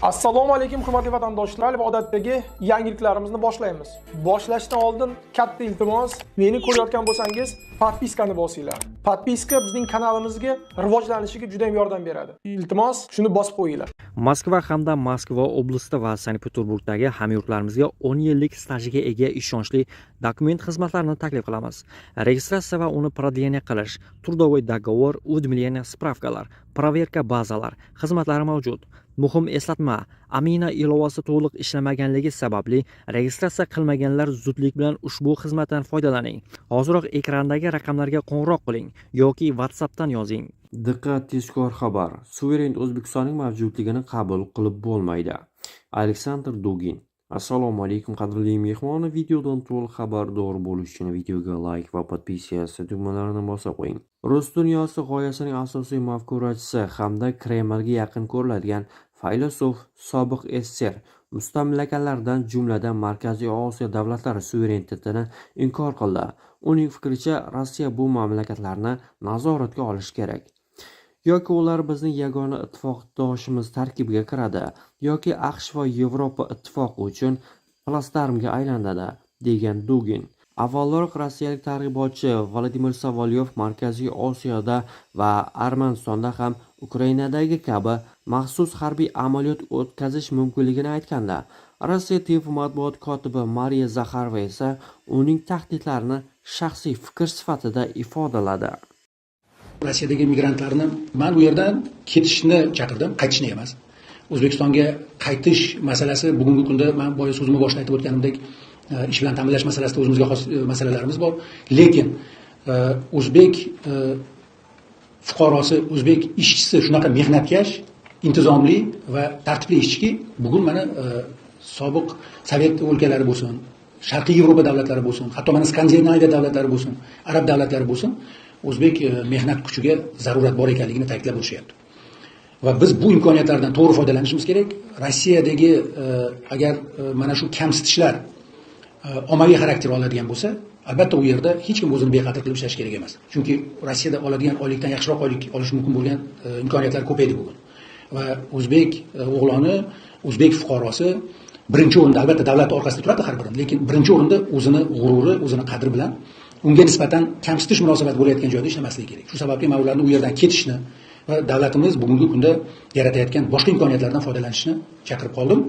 Assalomu alaykum, hurmatli vatandoshlar, va odatdagi yangiliklarimizni boshlaymiz. Boshlashdan oldin katta iltimos, meni ko'rayotgan bo'lsangiz, подписка ni bosinglar. Подписка bizning kanalimizga rivojlanishiga juda ham yordam beradi. Iltimos, shuni bosib qo'yinglar. Moskva hamda Moskva oblasti va Sankt-Peterburgdagi hamyurtlarimizga 10 yillik stajiga ega ishonchli dokument xizmatlarini taklif qilamiz. Registratsiya va uni продление qilish, трудовой договор, уведомление, справка lar, проверка bazalar xizmatlari mavjud. Muhim eslatma: Amina ilovasi to'liq ishlamaganligi sababli registratsiya qilmaganlar zudlik bilan ushbu xizmatdan foydalaning. Hoziroq ekrandagi raqamlarga qo'ng'iroq qiling yoki WhatsAppdan yozing. Diqqat, tezkor xabar! Suveren O'zbekistonning mavjudligini qabul qilib bo'lmaydi. Aleksandr Dugin. Assalomu alaykum, qadrli mehmon. Videodan to'liq xabardor bo'lish uchun videoga layk va подписаться tugmalarini bosib qo'ying. Rus dunyosi g'oyasining asosiy mafkurachisi hamda Kremlga yaqin ko'riladigan faylasuf, sobiq SSSR mustamlakalaridan, jumladan Markaziy Osiyo davlatlari suverenitetini inkor qildi. Uning fikricha, Rossiya bu mamlakatlarni nazoratga olishi kerak. Yoki ular bizning yagona ittifoqdoshimiz tarkibiga kiradi, yoki AQSh va Yevropa Ittifoqi uchun platsdarmga aylanadi, degan Dugin. Avvalroq rossiyalik targ'ibotchi Vladimir Solovyov Markaziy Osiyoda va Armanistonda ham Ukrainadagi kabi maxsus harbiy amaliyot o'tkazish mumkinligini aytgandi. Rossiya TV matbuot kotibi Mariya Zaxarova esa uning tahdidlarini shaxsiy fikr sifatida ifodaladi. Rossiyadagi migrantlarni man u yerdan ketishni chaqirdim, qaytishni emas. O'zbekistonga qaytish masalasi bugungi kunda, man boya so'zimni boshida aytib o'tganimdek, ish bilan ta'minlash masalasida o'zimizga xos masalalarimiz bor. Lekin o'zbek fuqarosi, o'zbek ishchisi shunaqa mehnatkash, intizomli va tartibli ishchiki, bugun mana sobiq sovet o'lkalari bo'lsin, Sharqiy Yevropa davlatlari bo'lsin, hatto mana Skandinaviya davlatlari bo'lsin, arab davlatlari bo'lsin, o'zbek mehnat kuchiga zarurat bor ekanligini ta'kidlab o'tishyapti. Va biz bu imkoniyatlardan to'g'ri foydalanishimiz kerak. Rossiyadagi agar mana shu kamsitishlar ommaviy xarakter oladigan bo'lsa, albatta u yerda hech kim o'zini bexatar qilib ishlashi kerak emas. Chunki Rossiyada oladigan oylikdan yaxshiroq oylik olish mumkin bo'lgan imkoniyatlar ko'paydi bugun. Va o'zbek o'g'loni, o'zbek fuqarosi birinchi o'rinda albatta davlat orqasida turadi har biri, lekin birinchi o'rinda o'zini g'ururi, o'zini qadri bilan unga nisbatan kamsitish munosabat bo'layotgan joyda ishlamasligi kerak. Shu sababli man ularni u yerdan ketishni va davlatimiz bugungi kunda yaratayotgan boshqa imkoniyatlardan foydalanishni chaqirib qoldim.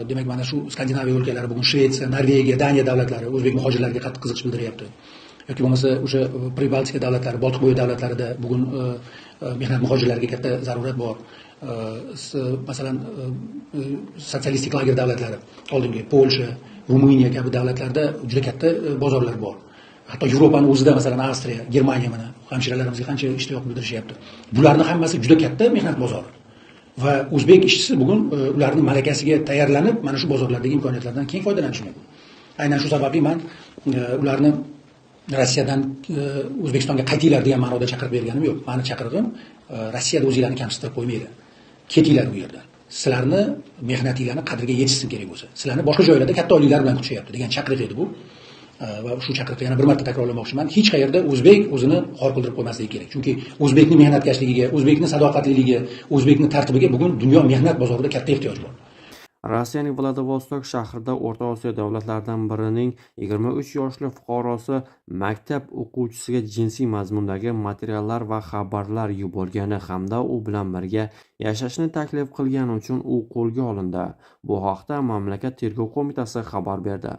Demak, mana shu Skandinaviya o'lkalari, bugun Shvetsiya, Norvegiya, Daniya davlatlari o'zbek muhojirlariga qattiq qiziqish bildiryapti. Yoki bo'lmasa o'sha Pribaltika davlatlari, Boltiqbo'yi davlatlarida bugun mehnat muhojirlariga katta zarurat bor. Masalan, sotsialistik lager davlatlari, oldingi Polsha, Ruminiya kabi davlatlarda juda katta bozorlar bor. Hatto Yevropani o'zida, masalan, Avstriya, Germaniya, mana hamshiralarimizga qancha ishtiyoq bildirishyapti. Bularni hammasi juda katta mehnat bozori. Va o'zbek ishchisi bugun ularning malakasiga tayyorlanib, mana shu bozorlardagi imkoniyatlardan keng foydalanishi mumkin. Aynan shu sababli man ularni Rossiyadan O'zbekistonga qaytinglar degan ma'noda chaqiriq berganim yo'q. Mani chaqirig'im: Rossiyada o'zinglarni kamsitirib qo'ymanglar. Ketinglar u yerdan. Sizlarni mehnatinglarni qadriga yetishsin kerak bo'lsa. Sizlarni boshqa joylarda katta oyliklar bilan kutishyapti degan chaqiriq edi bu. Va shu chaqiriqni yana bir marta takrorlamoqchiman. Hech qayerda o'zbek o'zini xor qildirib qo'ymasligi kerak. Chunki o'zbekning mehnatkashligiga, o'zbekning sadoqatliligiga, o'zbekning tartibiga bugun dunyo mehnat bozorida katta ehtiyoj bor. Rossiyaning Vladivostok shahrida O'rta Osiyo davlatlaridan birining 23 yoshli fuqarosi maktab o'quvchisiga jinsiy mazmundagi materiallar va xabarlar yuborgani hamda u bilan birga yashashni taklif qilgani uchun u qo'lga olindi. Bu haqda mamlakat tergov qo'mitasi xabar berdi.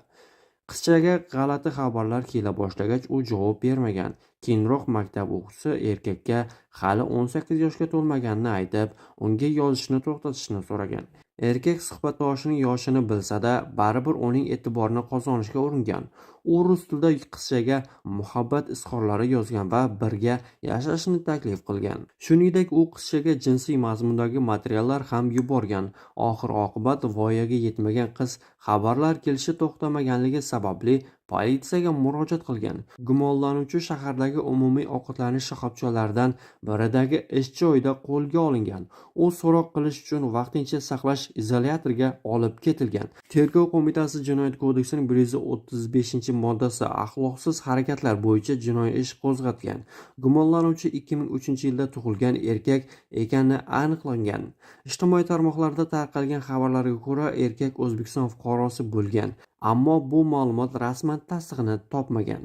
Qizchaga g'alati xabarlar kela boshlagach, u javob bermagan. Keyinroq maktab o'quvchisi erkakka hali 18 yoshga to'lmaganini aytib, unga yozishni to'xtatishni so'ragan. Erkak suhbatdoshining yoshini bilsa-da, baribir uning e'tiborini qozonishga uringan. U rus tilida qizchaga muhabbat izhorlari yozgan va birga yashashni taklif qilgan. Shuningdek, u qizchaga jinsiy mazmundagi materiallar ham yuborgan. Oxir-oqibat voyaga yetmagan qiz xabarlar kelishi to'xtamaganligi sababli politsiyaga murojaat qilgan. Gumonlanuvchi shahardagi umumiy ovqatlanish shoxobchalaridan biridagi ish joyida qo'lga olingan. U so'roq qilish uchun vaqtincha saqlash izolyatoriga olib ketilgan. Tergov qo'mitasi Jinoyat kodeksining 135-moddasi axloqsiz harakatlar bo'yicha jinoiy ish qo'zg'atgan. Gumonlanuvchi 2003-yilda tug'ilgan erkak ekani aniqlangan. Ijtimoiy tarmoqlarda tarqalgan xabarlarga ko'ra, erkak O'zbekiston fuqarosi bo'lgan, ammo bu ma'lumot rasman tasdig'ini topmagan.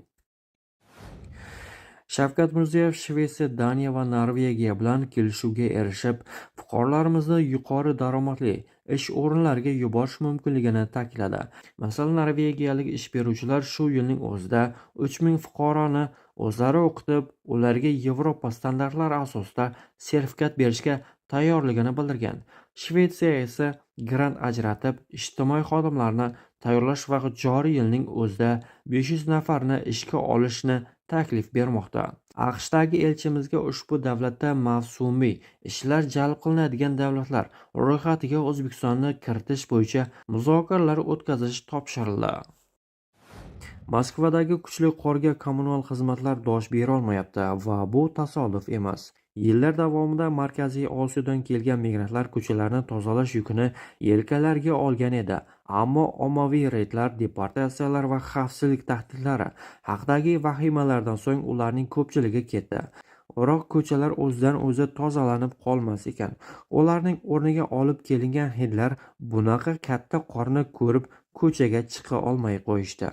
Shavkat Mirziyoyev Shvetsiya, Daniya va Norvegiya bilan kelishuvga erishib, fuqarolarimizni yuqori daromadli ish o'rinlariga yuborish mumkinligini ta'kidladi. Masalan, norvegiyalik ish beruvchilar shu yilning o'zida 3000 fuqaroni o'zlari o'qitib, ularga Yevropa standartlari asosida sertifikat berishga tayyorligini bildirgan. Shvetsiya esa grant ajratib, ijtimoiy xodimlarni tayyorlash va joriy yilning o'zida 500 nafarni ishga olishni taklif bermoqda. AQShdagi elchimizga ushbu davlatda mavsumiy ishlar jalb qilinadigan davlatlar ro'yxatiga O'zbekistonni kiritish bo'yicha muzokaralar o'tkazish topshirildi. Moskvadagi kuchli qorga kommunal xizmatlar dosh berolmayapti va bu tasodif emas. Yillar davomida Markaziy Osiyodan kelgan migrantlar ko'chalarni tozalash yukini yelkalariga olgan edi. Ammo ommaviy reydlar, deportatsiyalar va xavfsizlik tahdidlari haqidagi vahimalardan so'ng ularning ko'pchiligi ketdi. Biroq ko'chalar o'zidan o'zi tozalanib qolmas ekan. Ularning o'rniga olib kelingan hindlar bunaqa katta qorni ko'rib ko'chaga chiqa olmay qo'yishdi.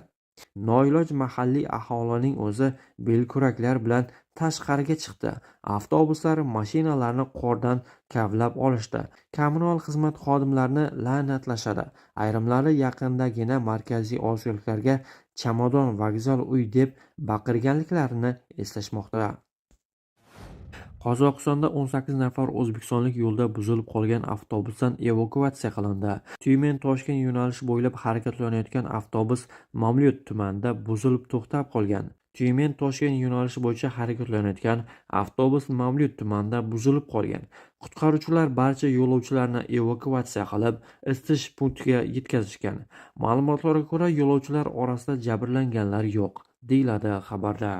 Noiloj mahalliy aholining o'zi belkuraklar bilan tashqariga chiqdi. Avtobuslar, mashinalarni qordan kavlab olishdi. Kommunal xizmat xodimlarini la'natlashadi. Ayrimlari yaqindagina Markaziy Osiyoliklarga chamadon, vokzal, uy deb baqirganliklarini eslashmoqda. Qozog'istonda 18 nafar o'zbekistonlik yo'lda buzilib qolgan avtobusdan evakuatsiya qilindi. Tyumen-Toshkent yo'nalishi bo'ylab harakatlanayotgan avtobus Mamlyot tumanida buzilib to'xtab qolgan. Tyumen-Toshkent yo'nalishi bo'yicha harakatlanayotgan avtobus Mamlyot tumanida buzilib qolgan. Qutqaruvchilar barcha yo'lovchilarni evakuatsiya qilib, isitish punktiga yetkazishgan. Ma'lumotlarga ko'ra, yo'lovchilar orasida jabrlanganlar yo'q, deyiladi xabarda.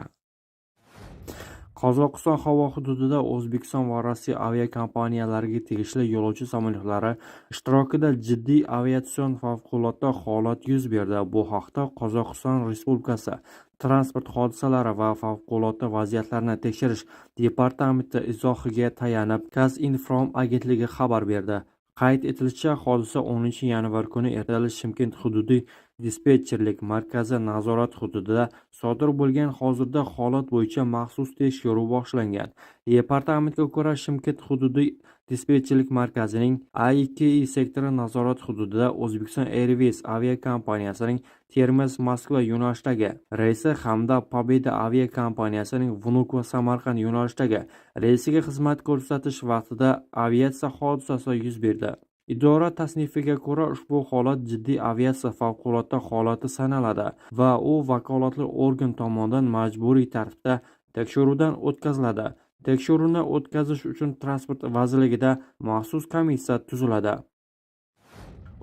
Qozog'iston havo hududida O'zbekiston va Rossiya aviakompaniyalariga tegishli yo'lovchi samolyotlari ishtirokida jiddiy aviatsion favqulodda holat yuz berdi. Bu haqda Qozog'iston Respublikasi Transport hodisalari va favqulodda vaziyatlarni tekshirish departamenti izohiga tayanib, Kazinform agentligi xabar berdi. Qayd etilishicha, hodisa 10-yanvar kuni ertalab Shimkent hududiy dispetcherlik markazi nazorat hududida sodir bo'lgan. Hozirda holat bo'yicha maxsus tekshiruv boshlangan. Departamentga ko'ra, Shimkent hududiy dispetcherlik markazining A2 sektori nazorat hududida O'zbekiston Airways aviakompaniyasining Termiz-Moskva yo'nalishidagi reysi hamda Pobeda aviakompaniyasining Vnukovo-Samarqand yo'nalishidagi reysiga xizmat ko'rsatish vaqtida aviatsiya hodisasi yuz berdi. Idora tasnifiga ko'ra, ushbu holat jiddiy aviatsiya favqulodda holati sanaladi va u vakolatli organ tomonidan majburiy tartibda tekshiruvdan o'tkaziladi. Tekshiruvni o'tkazish uchun Transport vazirligida maxsus komissiya tuziladi.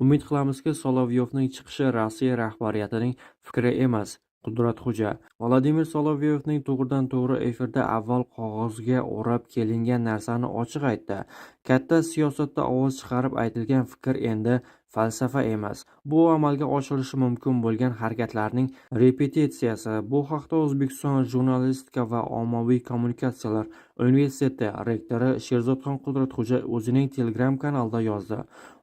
Umid qilamizki, Solovyovning chiqishi Rossiya rahbariyatining fikri emas. Qudratxo'ja. Vladimir Solovyovning to'g'ridan-to'g'ri efirda avval qog'ozga o'rab kelingan narsani ochiq aytdi. Katta siyosatda ovoz chiqarib aytilgan fikr endi falsafa emas. Bu amalga oshirilishi mumkin bo'lgan harakatlarning repetitsiyasi. Bu haqda O'zbekiston jurnalistika va ommaviy kommunikatsiyalar universiteti rektori Sherzodxon Qudratxo'ja o'zining Telegram kanalida yozdi.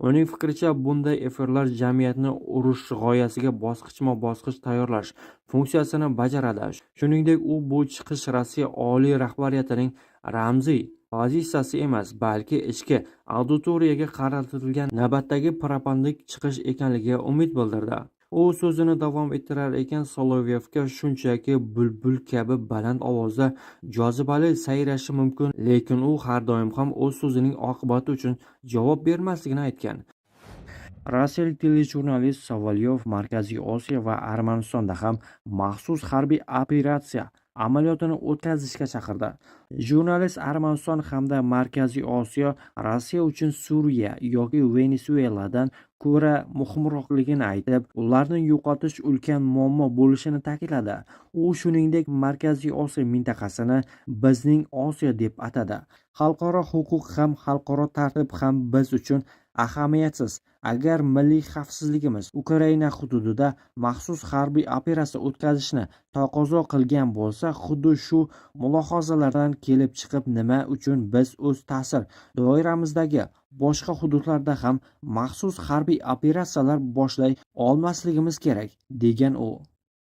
Uning fikricha, bunday efirlar jamiyatni urush g'oyasiga bosqichma-bosqich tayyorlash funksiyasini bajaradi. Shuningdek, u bu chiqish Rossiya oliy rahbariyatining ramziy pozitsiyasi emas, balki ichki auditoriyaga qaratilgan navbatdagi propagandik chiqish ekanligiga umid bildirdi. U so'zini davom ettirar ekan, Solovyovga shunchaki bulbul kabi baland ovozda jozibali sayrashi mumkin, lekin u har doim ham o'z so'zining oqibati uchun javob bermasligini aytgan. Rossiyalik telejurnalist Solovyov Markaziy Osiyo va Armanistonda ham maxsus harbiy operatsiya amaliyotini o'tkazishga chaqirdi. Jurnalist Armaniston hamda Markaziy Osiyo Rossiya uchun Suriya yoki Venesueladan ko'ra muhimroqligini aytib, ularni yo'qotish ulkan muammo bo'lishini ta'kidladi. U shuningdek Markaziy Osiyo mintaqasini bizning Osiyo deb atadi. Xalqaro huquq ham, xalqaro tartib ham biz uchun ahamiyatsiz. Agar milliy xavfsizligimiz Ukraina hududida maxsus harbiy operatsiya o'tkazishni taqozo qilgan bo'lsa, xuddi shu mulohazalardan kelib chiqib, nima uchun biz o'z ta'sir doiramizdagi boshqa hududlarda ham maxsus harbiy operatsiyalar boshlay olmasligimiz kerak, degan u.